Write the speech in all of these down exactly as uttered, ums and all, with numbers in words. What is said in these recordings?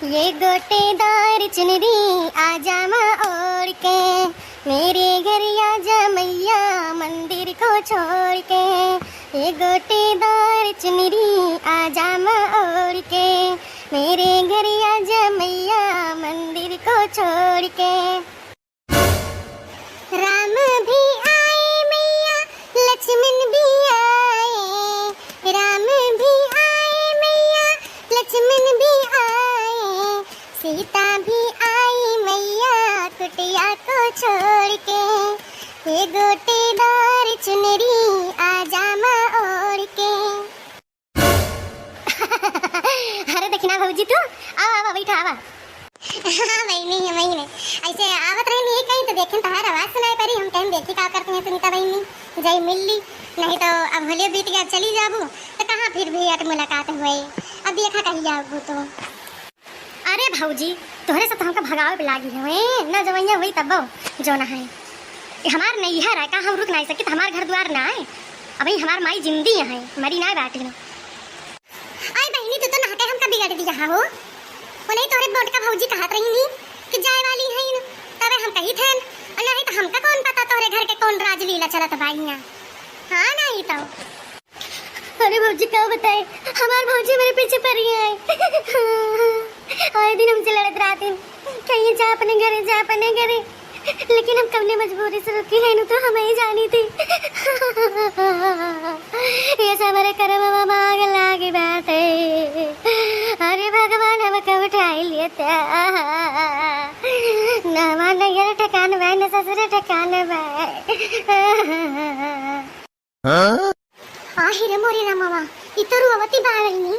ये गोटेदार चुनरी आजा माँ ओढ़ के, मेरे घर आजा मैया मंदिर को छोड़ के। ये गोटेदार चुनरी आजा माँ ओढ़ के, मेरे घर आजा मैया मंदिर को छोड़ के। राम भी आए मैया, लक्ष्मण भी आए, राम भी आए मैया, लक्ष्मण भी आए, सीता भी आई मैया कुटिया को छोड़ के। ये गोटेदार चुनरी आजा माँ ओढ़ के। अरे देखी ना भौजी तू, आवा, आवा, बैठा, आवा। हाँ, वही नहीं है, वही नहीं। ऐसे आवत रहे नहीं कहीं तो देखें तोहार आवाज सुनाई पड़ी, हम कहें देखी का करती हैं सुनीता बहनी, जाई मिल ली, नहीं तो अब होलियो बीत गया, चली जाबू, तो कहाँ फिर भी अट मुलाकात हुई, अब देखा कहीं जाबू तो। अरे भौजी, तोहरे से तो हमका भगावे पे लागी है, ना जवैया हुई तब जो ना है। ये हमार नैहर है, का हम रुक नहीं सकित, हमार घर द्वार ना है। अबही हमार माई जिंदी है, मरी ना बाटी ना। आई बहिनी, तू तो नहके हमका बिगाड़ दिया हो। वो नहीं तोहरे बोट का भौजी कहत रही नी कि जाए वाली है न, तबे हम कही थे, और नहीं तो हमका कौन पता तोहरे घर के कौन राजलीला चलत बा हियां। हाँ, नहीं तो। अरे भौजी, का बताए, हमार भौजी मेरे पीछे पड़ी है। आए दिन हमसे लड़त रहती, कहीं जा अपने घरे, जा अपने घरे, लेकिन हम कौने मजबूरी से रुकी है, नु तो हम ही जानी थी। ये सब हमारे करम में आग लागी बात है। अरे भगवान, हम कब उठाई लेते, न हमार नैहर ठिकान बा, न ससुर ठिकान बा। हाँ? आहि रे मोरे रामवा, ई तो रुअवती बा रही।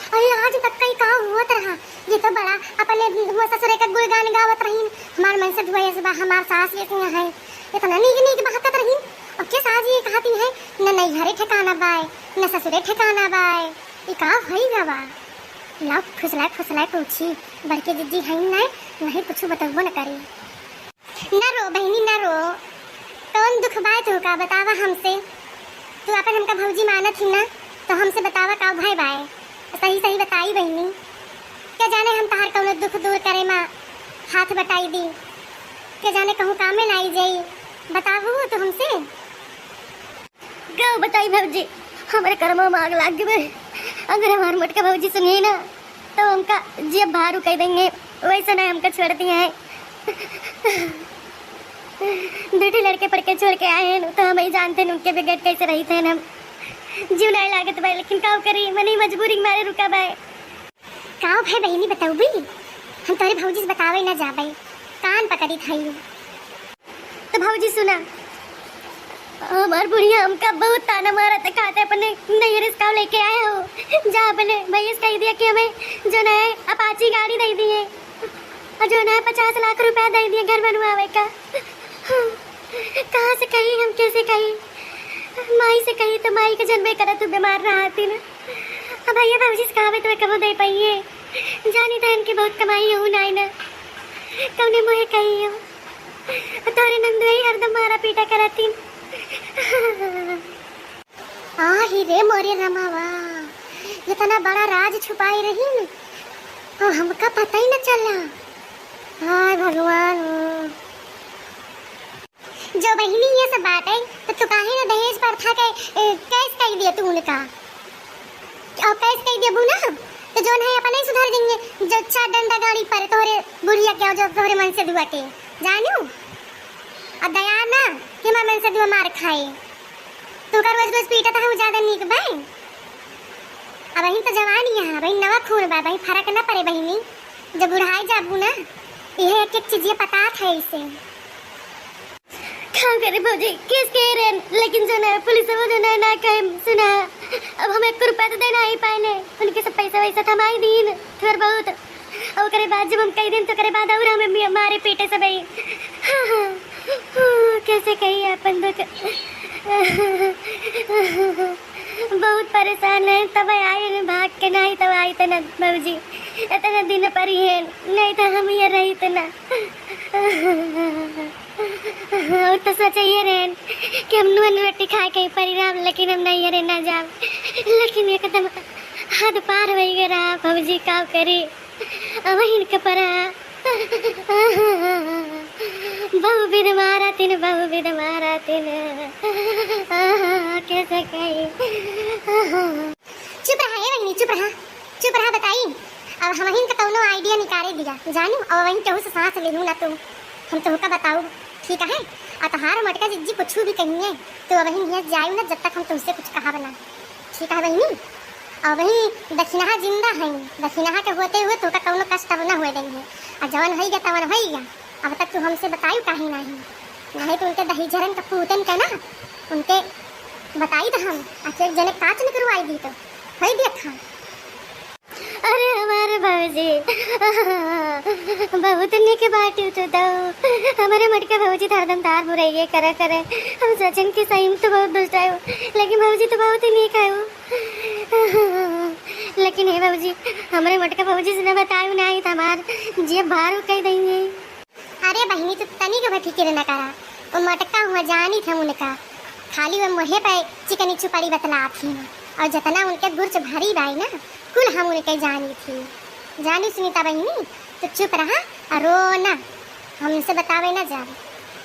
अरे आज तक कई का हुअत रहा, ये तो बड़ा अपने हुआ ससुरे का गुणगान गावत रही। हमार मन से दुआ ऐसे बा, हमार सास ये कुआं है, इतना नीक नीक बहकत रही। और के सास ये कहती है, न नैहरे ठिकाना बाय, न ससुरे ठिकाना बाय, ई का भई गवा? लाओ फुसलाए फुसलाए पूछी, बड़के जिज्जी हैं ना, नहीं कुछ बतबो न करी। न रो बहिनी, न रो। कौन दुख बाय तोहका, बतावा हमसे। तू आपन हमका भौजी मानत ही ना, तो हमसे बतावा का भय बाय। सही सही बताई बहिनी। के जाने हम तहार कौनो दुख दूर करे मा हाथ बटाई दी। के जाने कहूँ कामे ना आई जाई। बतावू तू हमसे। का बताई भौजी, हमरे करमवा में आग लाग गए। अगर हमार मोटका भौजी सुनिए ना, तो हमका जियब भारू कह देंगे। वैसे ना हमका छोड़ दिया है। दू ठे लड़के पढ़ के छोड़ के आए हैं, तो हम ही जानते हैं उनके बगैर कैसे रही थे हम। जीव नहीं लागत भाई, लेकिन का करी, मने मजबूरी के मारे रुका भाई। का भय बहिनी बतउबी? हम तोहरे भौजी से बतावे ना जाबे, कान पकड़ी थाई। तो भौजी सुना, हमार बुढ़िया हमका बहुत ताना मारत है, कहते अपने नैहर से का लेके आए हो, जा अपने भैया से कह दिया कि हमें जो नए अपाची गाड़ी दे दिए और जो नए पचास लाख रुपया दे दिए घर बनवावे का। कहाँ से कही हम, कैसे कही? माई से कही तो माई के जनबे करत तू बीमार रहती ना। अब भैया भौजी से कहावे तो कबो दे पाइए। जानी तो इनकी बहुत कमाई हो ना, ना कौने मुँहे कही हो। तोरे नंदुई हरदम मारा पीटा करती। आहि रे मोरे रमावा, इतना बड़ा राज छुपाई रही न, और हमका पता ही न चला। हाय भगवान। जो बहिनी ये सब बात है, तो तू काहे ना दहेज प्रथा के, ए, केस कह दिया तू उनका? और केस कह दिया बुना, तो जोन है अपने ही सुधर जाएंगे। जो चार डंडा गाड़ी पर तोहरे बुढ़िया के, जो तोहरे मन से दुआ के, जानू? और दया ना कि मैं मन से दुआ मार खाए। तू का रोज रोज पीटत है, वो ज्यादा नीक बा? अब बहिन तो जवानी है, बहिन नवा खून बा, बहिन फर्क ना पड़े बहिनी। जब बुढ़ाई जाबू ना, यह एक एक चीज ये पता था इसे। का करे भौजी, केस के रहे, लेकिन जो ना पुलिस वो जो ना, ना कहे सुना। अब हम एक रुपया तो देना ही पाए ले, उनके सब पैसा वैसा थमाई दीन थोड़ बहुत। और ओकरे बाद जब हम कह देन तो ओकरे बाद और हमें मी-, मारे पीटे सब ही। हाँ, हाँ, हाँ, कैसे कही अपन दुख। बहुत परेशान है, तब आए ने भाग के, नहीं तब आई तना भौजी, इतना दिन पर ही है, नहीं तो हम ये रही तना। और तो सोचे ये रहन कि हम नून रोटी खा के ही परिणाम, लेकिन हम नहीं रे ना जाब, लेकिन एकदम हद पार हो गए रहा भौजी, का करी। अबहिन कपरा। बहु बिध मारा तिन, बहु बिध मारा तिन। कैसे कही? चुप रहा, ए बहिनी, चुप रहा, चुप रहा, बताई। अब हमहिन का कौनो idea निकारे दिया, जानू, अब वहीं केहू से साँस लेहू ना तू। हम तोहका बताऊ, ठीक है? आ तोहार मटका जिज्जी कुछ भी कहिए, तो अब वहीं यहाँ जायू ना, जब तक हम तुमसे कुछ कहा बना, ठीक है बहिनी? अब वहीं दखिनहा जिंदा हैं, दखिनहा के होते हुए तोहका कौनो कष्ट अब ना हुए देंगे। आ जवन होइगा तवन होइगा, अब तक तू हमसे बतायू काहे नाही? नाही तो उनके दही झरन का पूतन का ना, उनके बताई तो हम, आखिर जने काच न करवाई दी तो, होई देखा। अरे हमारे भौजी, बहुत निक बाटी तो दो। हमारे मटका भौजी तो हरदम तार बुराइये करा करे। हम सोचन कि सही में तो बहुत दुष्ट आयो, लेकिन भौजी तो बहुत ही निक आयो। लेकिन हे भौजी, हमारे मटका भौजी से न बतायो ना, तो हमार जिया बाहर कह देंगे। अरे बहिनी, तू तनिक भी फिकिर न करा, वो मटका हुआ जानी थे उनका, खाली वो मुँहे पे चिकनी चुपड़ी बतला थी, और जितना उनके गुर्ज भरी बाई ना, कुल हम उनके जानी थी। जानू सुनीता बहिनी, तू चुप रहा और रो ना, हमसे बतावे ना जावे।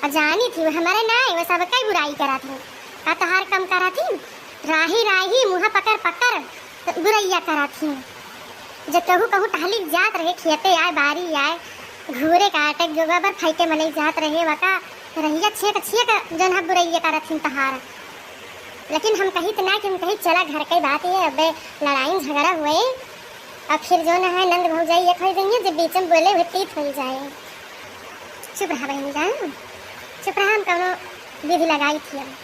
और जानी थी वो हमारे ना, वो सबके बुराई करा थी, का तोहार कम करा थी, राही राही मुँह पकड़ पकड़ तो बुरैया करा थी। जब कहू कहू टहली जात रहे, खेते आए, बारी आए, घूरे काटे, गोबर फेंके मनई जात रहे, वका रहिया छेक छेक जौन है बुरैया करत हिन तहार। लेकिन हम कही त ना कि हम कही चला घर के बात ये, अबे लड़ाई झगड़ा हुए और फिर जौन है नंद भौजाई एक हो जाइए, जब बीच में बोले हुए तीत हो जाए। चुप रहा बहनी जान, चुप रहा, हम कौनो विधि लगाई थी अब।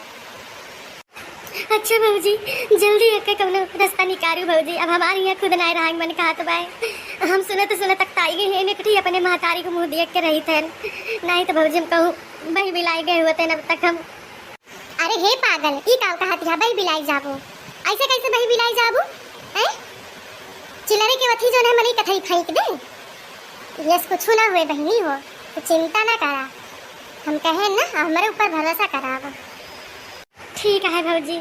अच्छा भौजी, जल्दी एके कौनो रास्ता निकारू भौजी, अब हमारे यहाँ खुद नाय रहा मन कहत बाय। हम सुनत सुनत तकताई गए हैं, एकठी अपने महतारी को मुँह देख के रही थे, नहीं तो भौजी हम कहूँ बही बिलाई गए होते अब तक हम। अरे हे पागल, ई का कहत है बही बिलाई जाबो? ऐसे कैसे बही बिलाई जाबो? हैं? चिलरे के वथी जौन है मनई कथई फेंक दे। यस कुछ ना हुए बहिनी हो, तो चिंता ना करा। हम कहे ना, हमरे ऊपर भरोसा करावा। ठीक है भौजी।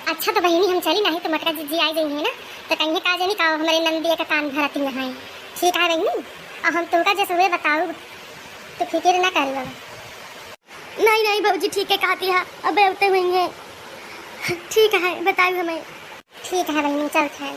अच्छा तो बहिनी हम चली, नहीं तो मटका जिज्जी आई जाइए ना, तो कहीं का जानी का हमरे नंदिया का कान भरती नहाए। ठीक है बहिनी, और हम तुमका जैसे हुए बताऊ, तो फिक्र ना करियो। नहीं नहीं भौजी, ठीक है कहती है, अब उते हुई है। ठीक है, बताऊ हमें। ठीक है बहिनी, चलत है।